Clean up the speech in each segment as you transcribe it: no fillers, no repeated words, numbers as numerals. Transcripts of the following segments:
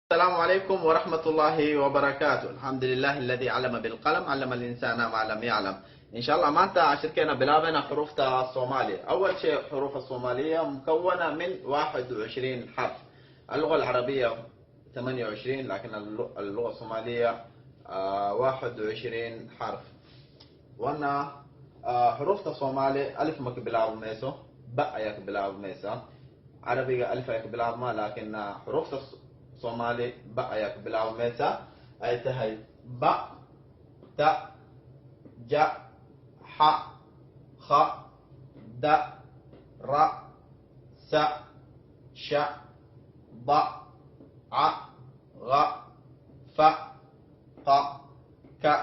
السلام عليكم ورحمة الله وبركاته. الحمد لله الذي علم بالقلم، علم الإنسان ما لم يعلم. إن شاء الله maanta cashirkeena bilaabana xuruufta Soomaaliya. أول شيء حروف الصومالية مكونة من 21 حرف. اللغة العربية 28، لكن اللغة الصومالية 21 حرف. وأنا xuruufta Soomaali alif ma ka bilaabmayso, ba ayaa ka bilaabmaysa. Carabiga alif ayaa ka bilaabma, laakiin xuruufta Soomaali ba ayaa ka bilaabmaysa. Ay tahay ba, ta, ja, xa, kha, da, ra, sa, sha, da, ca, ga, fa, qa, ka,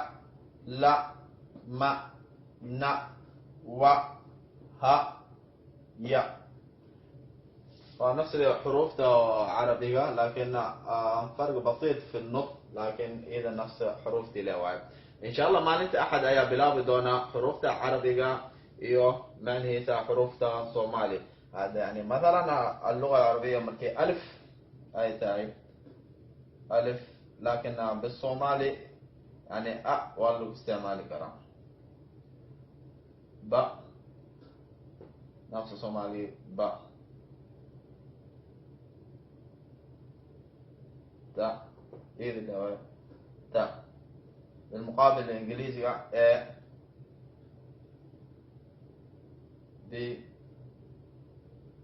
la, ma, na, wa, ha, ya. فنفس حروف عربية، لكن فرق بسيط في النطق، لكن إذا نفس حروف تلاوة. إن شاء الله maalinta Axad ayaa bilaabi doona xuruufta carabiga iyo macnihiisa xuruufta Soomaali. هذا يعني مثلا اللغة العربية markii alif ay tahay alif، لكن بالصومالي يعني a waa lagu isticmaali karaa. Ba نفس الصومالي ba، ta، إيه ta. بالمقابل الإنجليزي A، B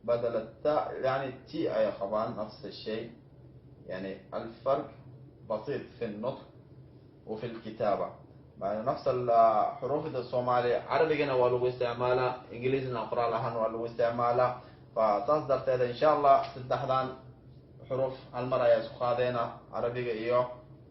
بدل التاء، يعني T أي طبعا نفس الشيء، يعني الفرق بسيط في النطق وفي الكتابة. مع نفس الحروف الصومالي carabigana waa lagu isticmaalaa، ingiliisina qoraal ahaan waa lagu isticmaalaa. Fasaas darteed insha Allah saddexdan xuruuf hal mar ayaa isku qaadeena, carabiga iyo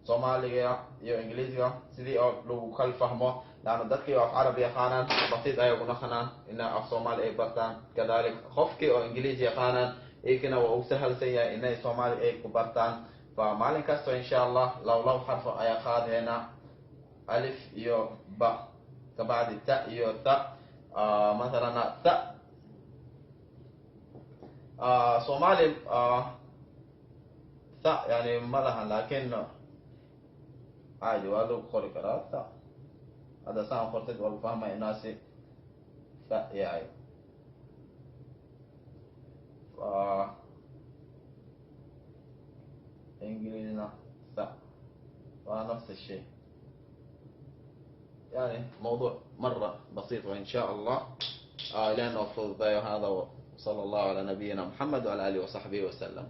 soomaaliga iyo ingiliisiga, sidii oo lagu kala fahmo, laanna dadkii oo af carabi yaqaanaan basiid ayay ku naqanaan ina af soomaali ay bartaan. Kadalik qofkii oo ingiliisi yaqaanaan iyakana waa ugu sahalsan yahay inay soomaali ay ku bartaan. Fa maalin kasta insha Allah law law xarfo ayaa qaadeena, alif iyo ba, kabacdi ta iyo ta. Mathalan ta soomaali ta yani ma lahan، laakin caadi waa lagu qori karaa ta. Hadda saan qortid waa lagu fahmaya inaasi ta yahay. Fa ingiliisna ta waa نفس الشيء، يعني موضوع مرة بسيط. وإن شاء الله لأنه هذا، وصلى الله على نبينا محمد وعلى آله وصحبه وسلم.